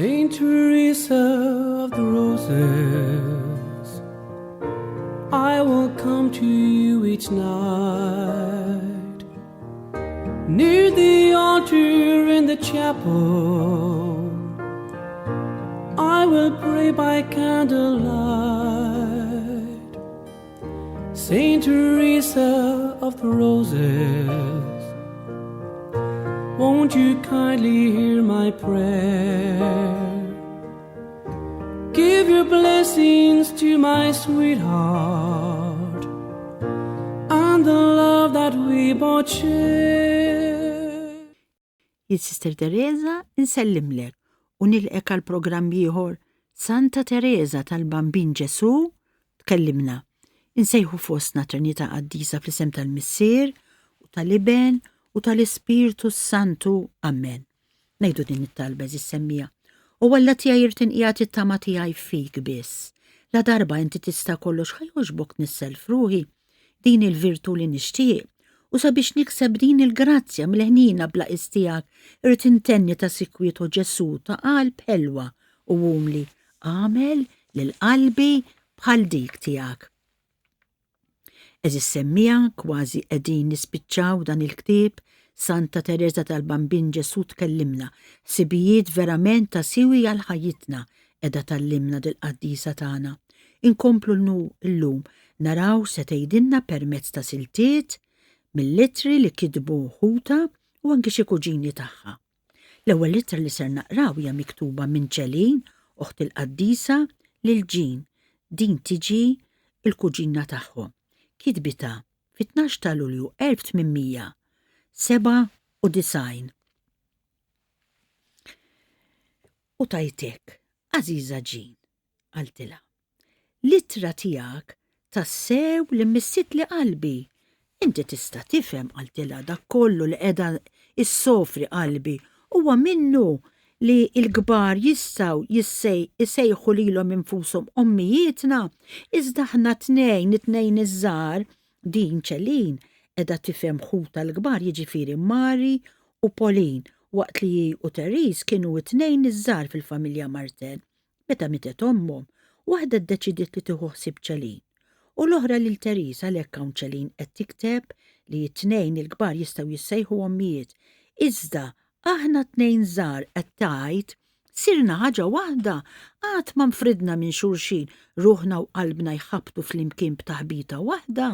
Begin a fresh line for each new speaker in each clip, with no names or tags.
Saint Teresa of the Roses, I will come to you each night. Near the altar in the chapel, I will pray by candlelight. Saint Teresa of the Roses, won't you kindly hear my prayer? Give your blessings to my sweetheart and the love that we both share.
Jien Sister Teresa nsellimlek u nilqek għal programm ieħor Santa Teresa tal-Bambin Ġesù tkellimna. Insejħu fostna Trinità Qaddisa fl-isem tal-Missier u tal-Iben u tal-Ispirtu s-Santu. Amen. Ngħidu din it-talba eżis semmija. O Alla tiegħi irrid inqiegħed it-tama tiegħi fik biss. La darba inti tista' kollox ħa jogħġbok tnissel f'ruħi din il-virtù li nixtieq, u sabiex nikseb din il-grazzja mill-ħniena bla qies tiegħek, irrid intenni ta' sikwit o Ġesù ta' qalb ħelwa u umli, agħmel lil qalbi bħal dik tiegħek. Għeżież semmiegħa, kważi qegħdin nispiċċaw dan il-ktieb, Santa Tereża tal-Bambin Ġesù tkellimna, ħsibijiet verament ta' siwi għal ħajjitna qiegħda tgħallimna dil-qaddisa tagħna. Inkomplu llum naraw x'se tgħidilna permezz ta' siltiet mill-ittri li kitbu ħutha u anki xi kuġini tagħha. L-ewwel ittra li ser naqraw hija miktuba minn Celine, oħt il-qaddisa, lil Jean. Din tiġi l-kuġina tagħhom. Kitbitha fit-tnax ta' Lulju 1897. U tgħid hekk, Għażiża Jean, qaltilha. L-ittra tiegħek tassew li missitli qalbi. Inti tista' tifhem, qaltilha, dak kollu li qiegħda issofri qalbi. Huwa minnu li l-kbar jistgħu jsejħu lilhom infushom ommijietna, iżda aħna t-tnejn, it-tnejn iż-żgħar, din Celine qiegħda tifhem ħutha l-kbar jiġifieri Mari u Pauline, waqt li hi u Therese kienu t-tnejn iż-żgħar fil-familja Martel. Meta mietet ommhom, waħda ddeċidiet li tieħu ħsieb Celine u l-oħra lil Therese għalhekk hawn Celine qed tikteb li t-tnejn il-kbar jistgħu jissejħu ommijiet. Iżda aħna t-tnejn żgħar qed tgħid sirna ħaġa waħda, qatt ma nfridna minn xulxin, ruħna u qalbna jħabbtu flimkien b'taħbita waħda.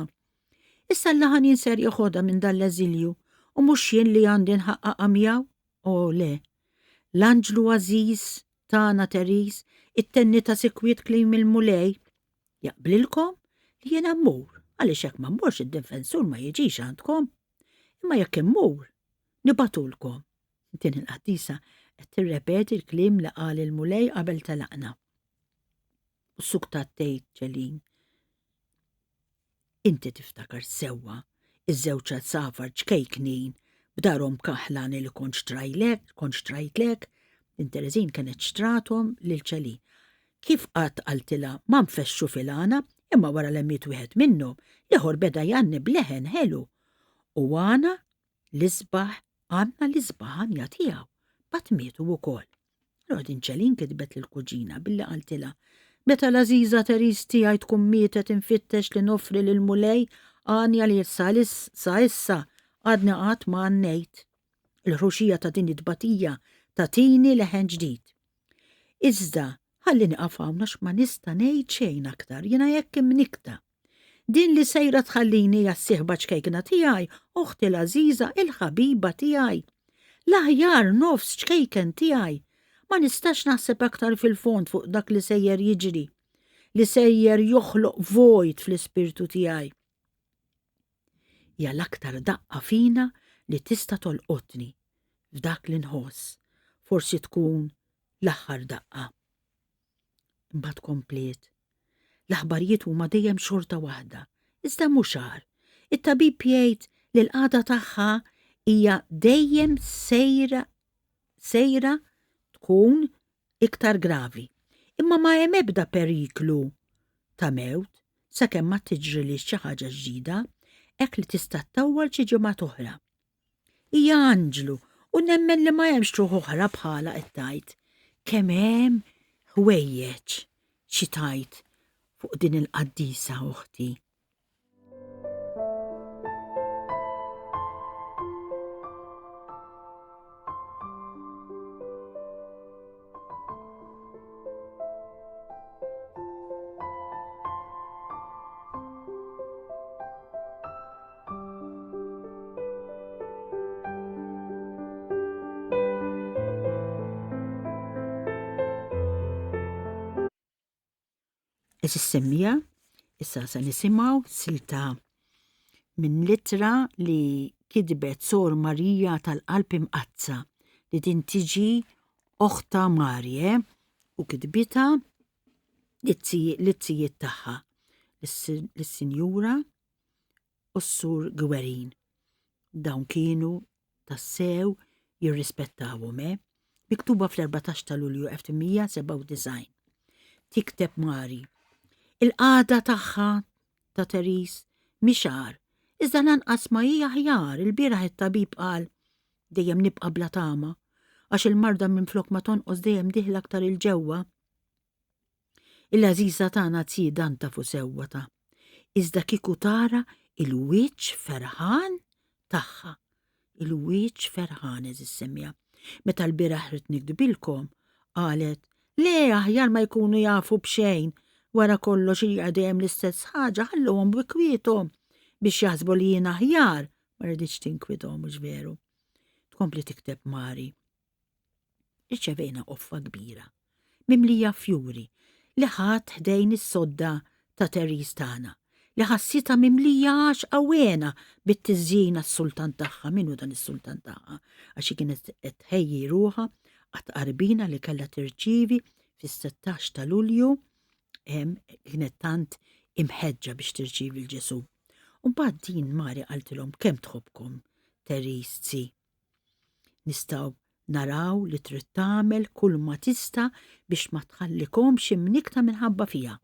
Issa l-laħan ser jeħodha minn dan l-eżilju u mhux jien li għandi nħaqqaqha miegħu. O le. L-anġlu għażiż tagħna Therese ittenni ta' sikwit kliem il-Mulej. Jaqblilkom li jiena mmur, għaliex jekk ma mmurx id-difensur ma jiġix għandkom. Imma jekk immur, nibagħtulkom. Din il-qaddisa qed tirrepeti l-kliem li qal il-Mulej qabel telaqna. U suktat tgħid Ċelin. Inti tiftakar sewwa iż-żewġ għasafar ċkejknin b'darhom kaħlani li kont xtrajlek, kont xtrajtlek, din Tereżin kienet xtrathom lil Ċelin. Kif qatt qaltilha ma nfexxu fil-għana, imma wara li miet wieħed minnhom, l-ieħor beda jgħanni b'leħen ħelu. U għana l-isbaħ, għandna l-isbaħ għanja tiegħu, bat mietu wkoll. Allura din Ċelin kitbet lill-kuġina billi qaltilha, Meta l-għażiża Therese tiegħi tkun mietet infittex li noffri lill-Mulej għanja li sa issa għadni qatt ma għannejt. Il-ħruxija ta' din it-tbatija tagħtini leħen ġdid. Iżda ħalli nieqaf hawn għax ma nista' ngħid xejn aktar, jiena hekk imnikkta. Din li sejra tħallini hija s-sieħba ċkejkna tiegħi, oħti l-għażiża, il-ħabiba tiegħi. L-aħjar nofs ċkejken tiegħi. Ma nistax naħseb aktar fil-fond fuq dak li sejjer jiġri, li sejjer joħloq vojt fl-ispirtu tiegħi. Hija l-aktar daqqa fina li tista' tolqotni f'dak li nħoss, forsi tkun l-aħħar daqqa. Imbagħad kompliet. L-aħbarijiet huma dejjem xorta waħda, iżda mhux agħar. It-tabib jgħid li l-qagħda tagħha hija dejjem sejra sejra tkun iktar gravi. Imma ma hemm ebda periklu ta' mewt sakemm ma tiġrilix xi ħaġa ġdida, hekk li tista' ttawwal xi ġimgħat oħra. Hija anġlu u nemmen li ma hemmx ruħ oħra bħalha qed tgħid. Kemm hemm ħwejjeġ xi tgħid fuq din il-qaddisa oħti. Eżis semmija, issa se nisimgħu silta minn litra li kitbet Sor Marija tal-Qalb Imqaddsa li din tiġi oħta Marje u kitbitha lit-tzijiet tagħha lis-Sinjura u s-Sur Gwerin. Dawn kienu tassew jirrispettawhom, eh? Miktuba fl-14 ta' Lulju 1897. Tikteb Mari. Il-qagħda tagħha ta' Therese mhix agħar, iżda lanqas ma hi aħjar, ilbieraħ it-tabib qal dejjem nibqa' bla tama, għax il-marda minflok ma tonqos dejjem dieħla aktar 'il ġewwa. Il-għażiża tagħna tsi dan tafu sewwa ta'. Iżda kieku tara il-wiċċ ferħan tagħha. Il-wiċċ ferħan eżis semmija. Meta l-bieraħ rid nikdbilkom, qalet, le aħjar ma jkunu jafu b'xejn, wara kollox hija dejjem l-istess ħaġa ħalluhom bi kwiethom biex jaħsbu li jien aħjar, ma rridx tinkwithom mhux veru. Tkompli tikteb Mari. Irċevejna qoffa kbira, mimlija fjuri, li ħadt ħdejn is-sodda ta' Therese tagħna, li ħassitha mimlija għaxqa u hena bit-tiżjin għas-sultan tagħha. Min hu dan is-sultan tagħha? Għax hi kienet qed tħejji ruħha għat-tqarbina li kellha tirċievi fis-16 ta' Lulju, kienet tant imħeġġa biex tirċievi 'l Ġesù. U mbagħad din Mari qaltilhom kemm tħobbkom Therese zi. Nistgħu naraw li trid tagħmel kull ma tista' biex ma tħallikomx imnikkta minħabba fiha.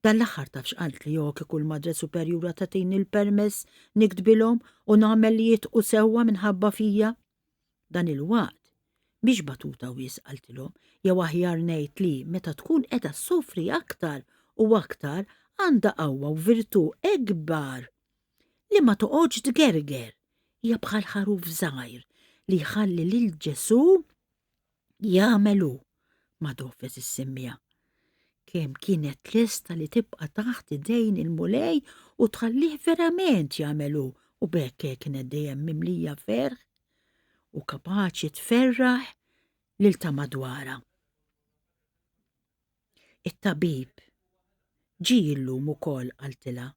Dan l-aħħar taf x'qaltli jo kieku l-Madre Superjura tagħtini l-permess niktbilhom u nagħmel li jitqu sewwa minħabba fija. Dan il-waqt mhix batuta wisq qaltilhom, jew aħjar ngħid li meta tkun qiegħda ssofri aktar u aktar għandha qawwa u virtù ikbar li ma toqgħodx tgerger, hija bħal ħaruf żgħir li jħalli lil Ġesù jagħmel hu ma' dofes is-simmija. Kemm kienet lesta li tibqa' taħt idejn il-Mulej u tħallih verament jagħmel hu u b'hekk kienet dejjem mimlija ferħ u kapaċi tferraħ lil ta' madwarha. It-tabib ġie illum ukoll, qaltilha,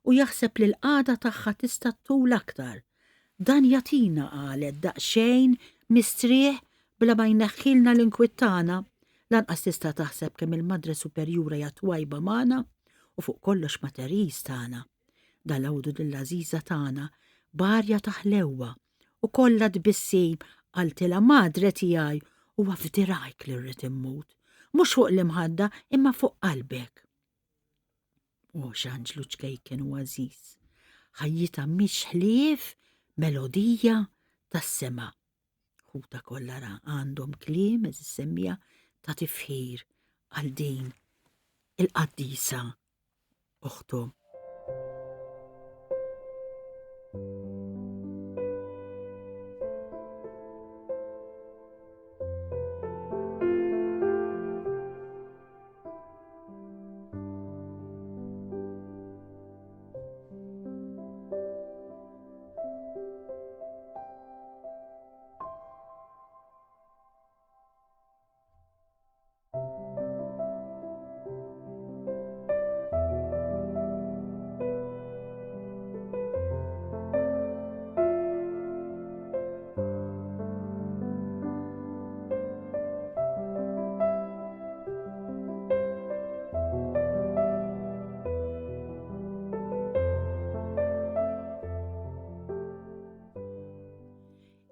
u jaħseb li l-qagħda tagħha tista' ttul aktar. Dan jagħtina, qalet, daqsxejn mistrieħ bla ma jneħħilna l-inkwiet tagħna. Lanqas tista' taħseb kemm il-Madre Superjura hija twajba magħna u fuq kollox ma' Therese tagħna. Dalgħodu din l-għażiża tagħna b'arja ta' ħlewwa u kollha tbissim qaltilha Madre tiegħi huwa f'dirgħajk li rrid immut, mhux fuq l-imħadda imma fuq qalbek. O x'anġlu ċkejken u għażiż, ħajjitha mhix ħlief melodija tas-sema. Ħuta kollha ra għandhom kliem eżis semmija ta' tifħir għal din il-qaddisa oħtu.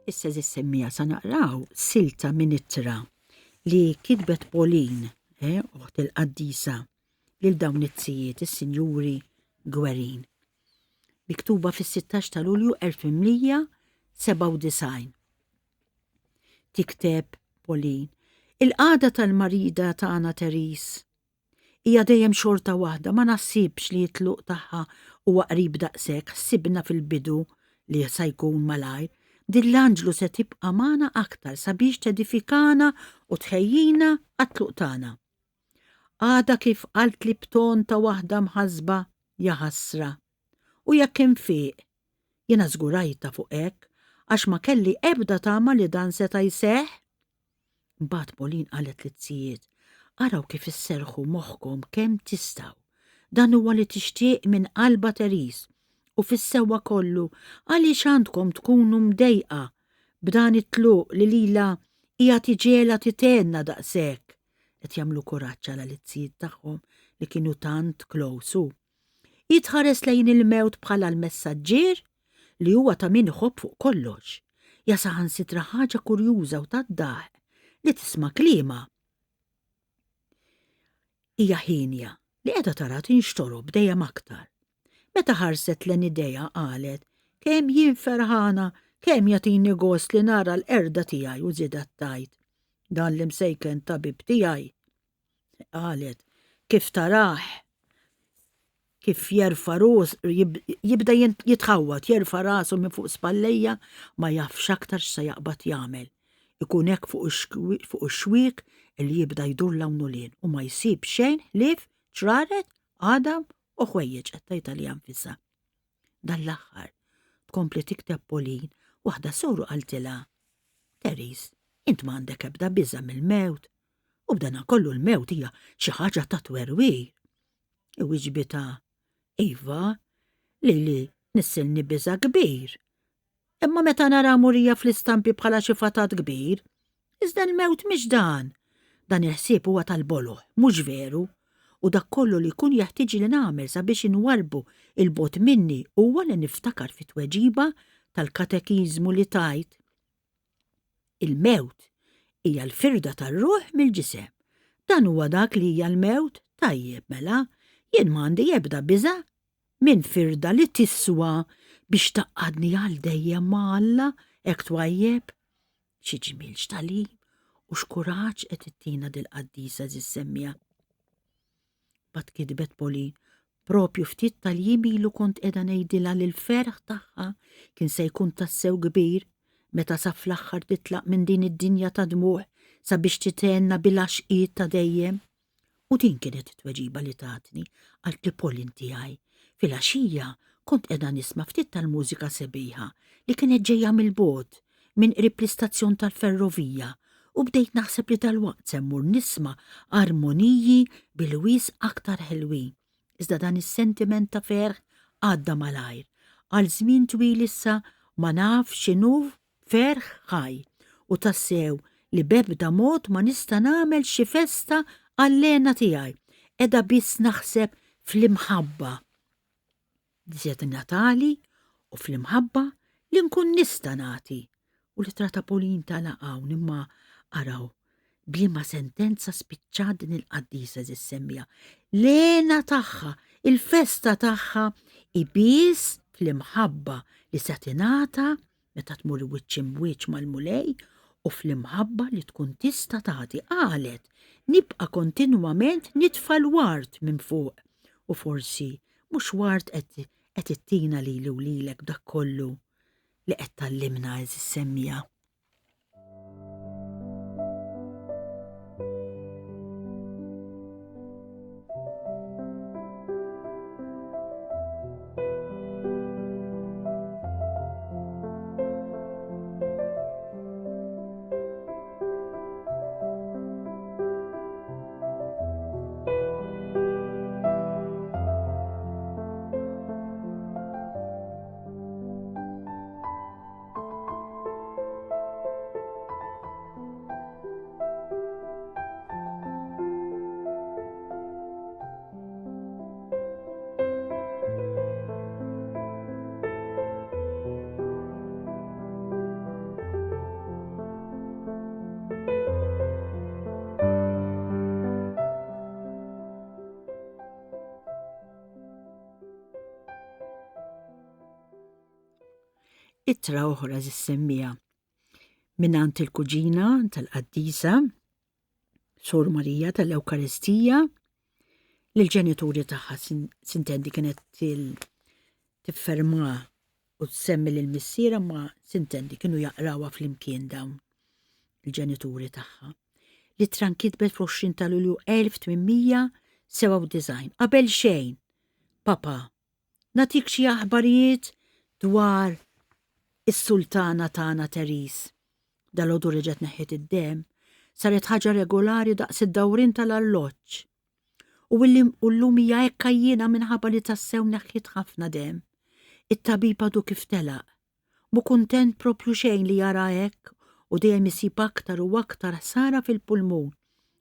Issa zissemmija sa naqraw silta minn ittra li kitbet Pauline, eh, uħt il-qaddisa, lil dawn it-tzijiet, is-Sinjuri Gwerin. Miktuba fis-16 ta' Lulju 1897. Tikteb Pauline. Il-qagħda tal-marida tagħna Therese hija dejjem xorta waħda, ma naħsibx li t-tluq tagħha huwa qrib daqshekk, ħsibna fil-bidu li sa jkun malajr. Din l-anġlu se tibqa' magħna aktar sabiex tedifikana u tħejjina għat-tluq tagħna. Għadha kif qaltli b'ton ta' waħda mħassba, Jaħasra. U jekk infiq? Jiena żgurajtha fuq hekk għax ma kelli ebda tama li dan seta' jseħħ. Imbagħad Pauline qalet lit-tzijiet, Araw kif isserrħu moħħkom kemm tistgħu. Dan huwa li tixtieq minn qalbha Therese u fis-sewwa kollu għaliex għandkom tkunu mdejqa b'dan it-tluq li lilha qiegħed iġegħelha titgħenna daqshekk? Qed jagħmlu kuraġġ għal it-tzijiet tagħhom li kienu tant close u Hi tħares lejn il-mewt bħala l-messaġġier li huwa ta' min iħobb fuq kollox. Ja saħansitra ħaġa kurjuża u tad-daħq li tisma' kliemha. Hija hienja li qiegħda tara tinxtorob dejjem aktar. Meta ħarset len idejha qalet, Kemm jien ferħana, kemm jagħtini gost li nara l-qerda tiegħi u żiedet tgħid, Dan l-imsejken tabib tiegħi Qalet, kif tarah, kif jerfa' rus, jibda jitħawwad, jerfa' rasu minn fuq spallejja, ma jafx aktar x'se jaqbad jagħmel. Ikun hekk fuq ix-xwiek li jibda jdur 'l hawn u 'l hinn u ma jsib xejn ħlief ċraret, għadam u ħwejjeġ qed tgħid għaliha nfisha. Dan l-aħħar, tkompli tikteb Pauline, waħda soru qaltilha, Therese, int ma għandek ebda biża' mill-mewt? U b'danakollu l-mewt hija xi ħaġa ta' twerwir. Iwiġbitha, Iva, lili tnissilni biża' kbir. Imma meta nara murija fl-istampi bħala xi fatat kbir, iżda l-mewt mhix dan. Dan il-ħsieb huwa tal-boloh, mhux veru. U dak kollu li jkun jeħtieġli nagħmel sabiex inwarrbu 'l bogħod minni huwa li niftakar fit-tweġiba tal-katekiżmu li tgħid, Il-mewt hija l-firda tar-ruħ mill-ġisem. Dan huwa dak li hija l-mewt? Tajjeb, mela, jien ma għandi ebda biża' minn firda li tiswa biex tgħaqqadni għal dejjem ma' Alla hekk twajjeb. Xi ġmiel x'tagħlim u x'kuraġġ qed ittina dil-qaddisa għeżież semmiegħa. Mbagħad kitbet Pauline, Propju ftit tal-jiem ilu kont qiegħda ngħidilha li l-ferħ tagħha kien se jkun tassew kbir meta sa fl-aħħar titlaq minn din id-dinja ta' dmugħ sabiex tithenna bil-għaxqiet ta' dejjem. U din kienet it-tweġiba li tatni, qaltli Pauline tiegħi. Filgħaxija kont qiegħda nisma' ftit tal-mużika sebiħa li kienet ġejja mill-bogħod, minn qrib l-istazzjon tal-ferrovija, u bdejt naħseb li dalwaqt se mmur nisma' armoniji bil-wisq aktar ħelwin. Iżda dan is-sentiment ta' ferħ għadda malajr. Għal żmien twil issa ma naf x'inhu ferħ ħaj, u tassew li b'ebda mod ma nista' nagħmel xi festa għall-hena tiegħi. Qiegħda biss naħseb fl-imħabba li natali u fl-imħabba li nkun nista' nagħti. U l-ittra ta' Pauline tagħlaq hawn imma araw b'liema sentenza spiċċat din il-qaddisa għeżież semmiegħa. L-hena tagħha, il-festa tagħha hi biss fl-imħabba li se tingħata meta tmur wiċċ imbwiċċ mal-Mulej u fl-imħabba li tkun tista' tagħti. Qalet, nibqa' kontinwament nitfa' l-ward minn fuq. U forsi mhux ward qed qed ittina lili u lilek b'dak kollu li qed tgħallimna għeżież semmiegħa. Ittra oħra żissemmija mingħand il-kuġina tal-qaddisa. Sur Marija tal-Ewkaristija lill-ġenituri tagħha sintendi kienet tifferma u tsemmi lil missiera ma sintendi kienu jaqrawha flimkien dawn il-ġenituri tagħha. L-ittra nkitbet fl-20 ta' Lulju 1897 qabel xejn. Papa, Nagħtik xi aħbarijiet dwar is-sultana tagħna Therese. Dalgħodu reġgħet neħħiet id-demm, saret ħaġa regolari daqs id-dawrien tal-arloġġ. U llum hija hekk għajjiena minħabba li tassew neħħiet ħafna demm. It-tabib għadu kif telaq. Mhu kuntent proprju xejn li jara hekk u dejjem isib aktar u aktar ħsara fil-pulmun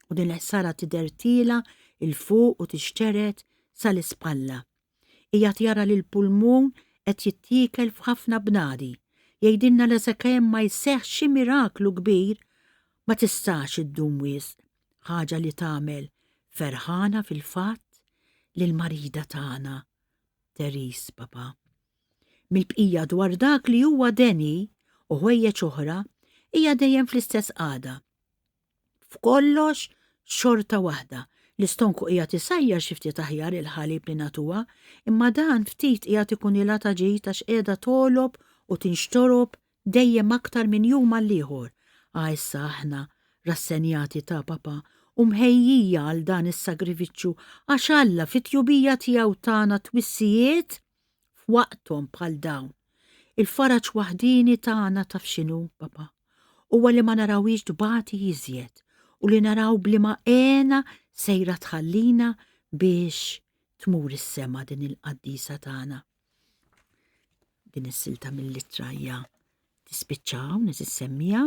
u din il-ħsara tidher tiela' 'l fuq u tixtered sal-ispalla. Qiegħed jara li l-pulmun qed jittiekel f'ħafna bnadi. Jgħidilna li sakemm ma jseħħx xi miraklu kbir ma tistax iddum wisq, ħaġa li tagħmel ferħana fil-fatt lill-marida tagħna Therese, Papa. Mill-bqija dwar dak li huwa deni u ħwejjeġ oħra, hija dejjem fl-istess qagħda. F'kollox xorta waħda. L-istonku qiegħed isajjar xi ftit aħjar il-ħalib li nagħtuha, imma dan ftit qiegħed ikunilha ta' ġid għax qiegħda togħlob u tinxtorob dejjem aktar minn jum għall-ieħor. Ah issa aħna rassenjati ta' Papa u mħejjija għal dan is-sagrifiċċju għax Alla fit-tjubija tiegħu tana twissijiet f'waqthom bħal dawn. Il-faraġ waħdieni tagħna taf x'inhu, Papa? Huwa li ma narawhiex tbati iżjed u li naraw b'liema hena sejra tħallina biex tmur is-sema din il-qaddisa tagħna. Din is-silta mill-ittra hija tispiċċa hawn qed issemmija.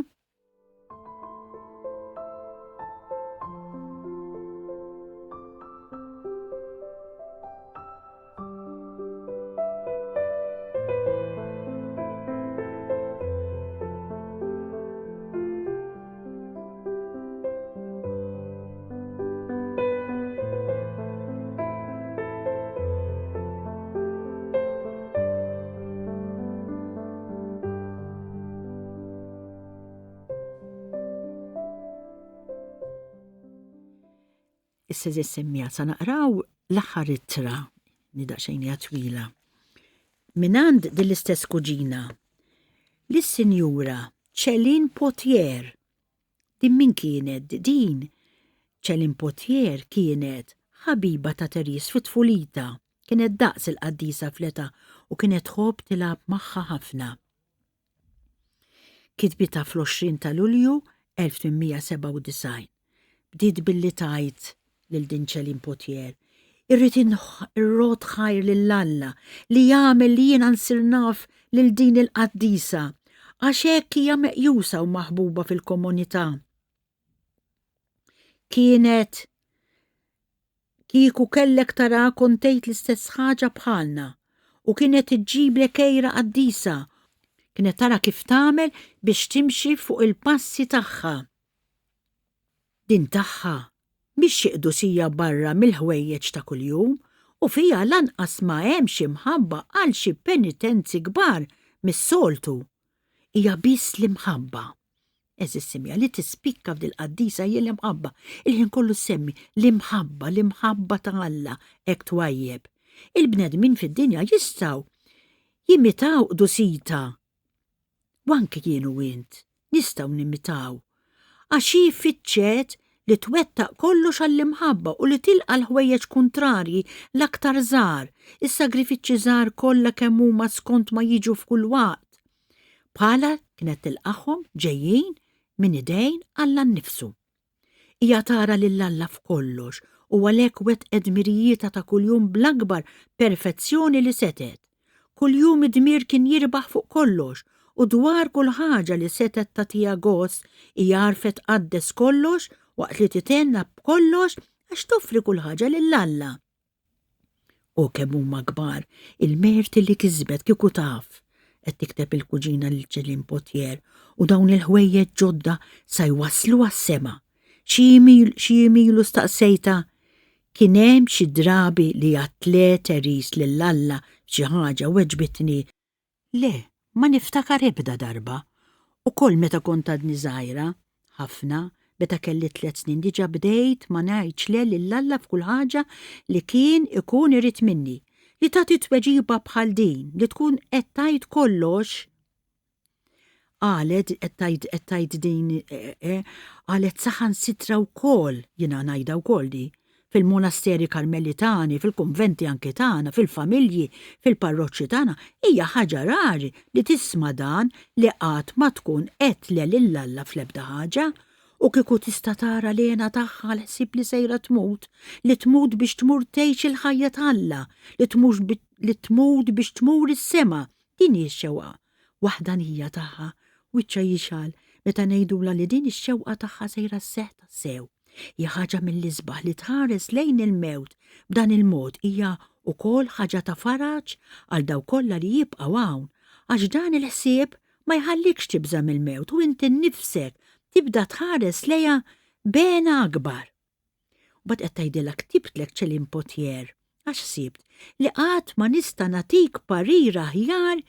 Issa se semmija sa naqraw l-aħħar ittra li daqsxejn hija twila. Minand din l-istess kuġina lis-Sinjura Celine Potier Din min kienet? Din, Celine Potier kienet ħabiba ta' Therese fi tfulitha. Kienet daqs il-qaddisa fl-età u kienet tħobb tilgħab magħha ħafna. Kitbitha fl-20 ta' Lulju 1897. Bdiet billi tgħid lil din Celine Potier, Irrid irrodd ħajr lil Alla li għamel li jiena nsir naf lil din il-qaddisa, għax hekk hija meqjusa u maħbuba fil-komunità. Kienet kieku kellek tara kont tgħid l-istess ħaġa bħalna u kienet iġġiblek għira qaddisa. Kienet tara kif tagħmel biex timxi fuq il-passi tagħha. Din tagħha mhix xi qdusija barra mill-ħwejjeġ ta' kuljum u fiha lanqas ma hemm xi mħabba għal xi penitenzi kbar mis-soltu. Hija biss l-imħabba. Għeżież simja, li tispikka f'dil-qaddisa hi l-imħabba. Il-ħin kollu ssemmi l-imħabba, l-imħabba ta' Alla hekk twajjeb. Il-bnedmin fid-dinja jistgħu jimitaw qdusitha U anki jien u int nistgħu nimitaw, għax hi fittxet li twettaq kollox għall-imħabba u li tilqa' l-ħwejjeġ kuntrarji l-aktar żgħar, is-sagrifiċċji żgħar kollha kemm huma skont ma jiġu f'kull waqt, bħala kienet tilqagħhom ġejjin minn idejn Alla nnifsu. Hija tara lil Alla f'kollox u għalhekk wettqet dmirijietha ta' kuljum bl-akbar perfezzjoni li setgħet. Kuljum id-dmir kien jirbaħ fuq kollox u dwar kull ħaġa li setgħet tagħtiha gost hi għarfet tqaddes kollox waqt li tithenna b'kollox għax toffri kull ħaġa lil Alla. O kemm huma kbar il-merti li kisbet kieku taf, qed tikteb il-kuġina lil Celine Potier, u dawn il-ħwejjeġ ġodda sa jwasslu għas-sema. Xi jiem ilu staqsejtha, Kien hemm xi drabi li għadt le Therese lil Alla f'xi ħaġa weġbitni, Le, ma niftakar ebda darba. Ukoll meta kont għadni żgħira ħafna, Meta kelli tlett snin diġà bdejt ma ngħidx le lil Alla f'kull ħaġa li kien ikun irid minni. Li tagħti tweġiba bħal din, li tkun qed tgħid kollox, qalet qed tgħid qed tgħid din qalet saħansitra wkoll, jiena ngħidha wkoll di, fil-monasteri Karmelitani, fil-kunventi anki tagħna, fil-familji, fil-parroċċi tagħna, hija ħaġa rari li tisma' dan li qatt ma tkun għedt le lil Alla fl-ebda ħaġa. U kieku tista' tara l-hena tagħha għall-ħsieb li sejra tmut, li tmut biex tmur tgħix il-ħajja t'Alla, li li tmut biex tmur is-sema, din hi x-xewqa waħdanija tagħha, wiċċha jixgħal meta ngħidulha li din ix-xewqa tagħha sejra sseħħ tassew. Hija ħaġa mill-isbaħ li tħares lejn il-mewt b'dan il-mod hija wkoll ħaġa ta' faraġ għal dawk kollha li jibqgħu hawn, għax dan il-ħsieb ma jħallikx tibża' mill-mewt u inti nnifsek tibda tħares lejha b'hena akbar. U mbagħad qed tgħidilha ktibtlek Céline Potier għax ħsibt li qatt ma nista' nagħtik parir aħjar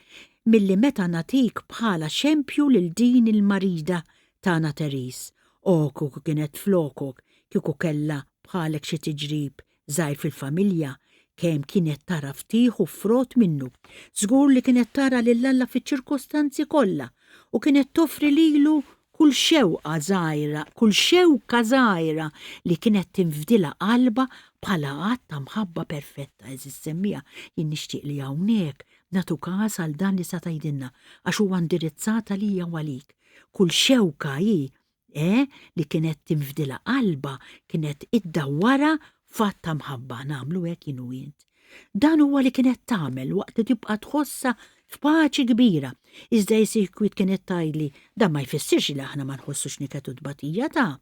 milli meta nagħtik bħala xempju lil din il-marida tagħna Therese. O kieku kienet flokok, kieku kellha bħalek xi tiġrib żgħir fil-familja, kemm kienet tagħraf tieħu frott minnu. Żgur li kienet tara lil Alla fiċ-ċirkostanzi kollha u kienet toffri lilu Kull xewqa żgħira, kull xewka żgħira li kienet tinfdilha qalbha bħala att ta' mħabba perfetta, għeżież semmiegħa, jien nixtieq li hawnhekk nagħtu każ għal dan li sa tgħidilna, għax huwa indirizzat għalija u għalik. Kull xewka hi, eh, li kienet tinfdilha qalbha kienet iddawwarha f'att ta' mħabba. Nagħmlu hekk jien u int. Dan huwa li kienet tagħmel waqt li tibqa' tħossha f'paċi kbira. Iżda hi sikwit kienet tgħidli, dan ma jfissirx li aħna ma nħossux niket u tbatija ta'.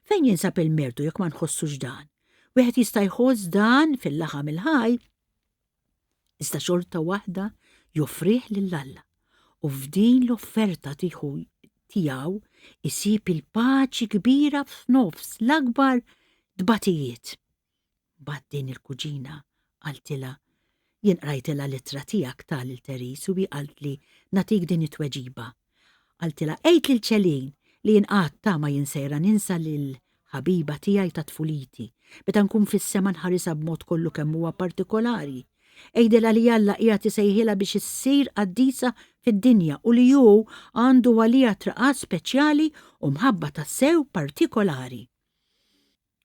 Fejn jinsab il-mertu jekk ma nħossux dan? Wieħed jista' jħoss dan fil-laħam il-ħaj, iżda xorta waħda joffrih lil Alla. U f'din l-offerta tieħu tiegħu isib il-paċi kbira f'nofs l-akbar tbatijiet. Mbagħad din il-kuġina qaltilha, Jien qrajtilha l-ittra tiegħek ta' lil Therese u hi qaltli nagħtik din it-tweġiba. Qaltilha, Għid lil Céline li jien qatt ta' ma jien sejra ninsa lil ħabiba tiegħi ta' tfuliti. Meta nkun fis-sema nħarisha b'mod kollu kemm huwa partikolari. Għidilha li Alla qiegħed isejħilha biex issir qaddisa fid-dinja u li hu għandu għaliha triqat speċjali u mħabba tassew partikolari.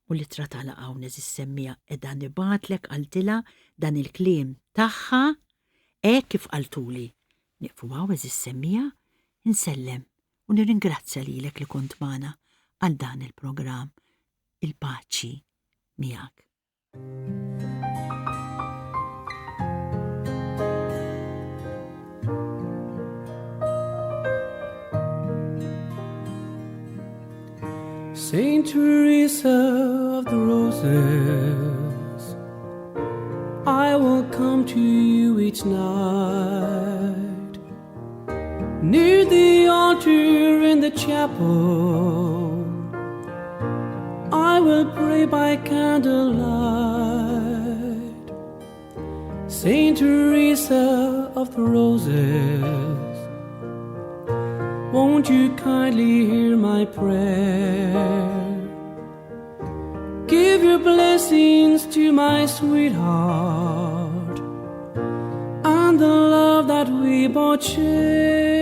U l-ittra tagħlaq hawn għeżież semmiegħa qiegħda nibgħatlek qaltilha dan il-kliem tagħha hekk kif qaltuli. Nieqfu hawn għeżież semmiegħa, insellem u nirringrazzja lilek li kont magħna għal dan il-programm. Il-paċi miegħek.
Saint Teresa of the Roses, I will come to you each night. Near the altar in the chapel, I will pray by candlelight. Saint Teresa of the Roses, won't you kindly hear my prayer? Give your blessings to my sweetheart and the love that we both share.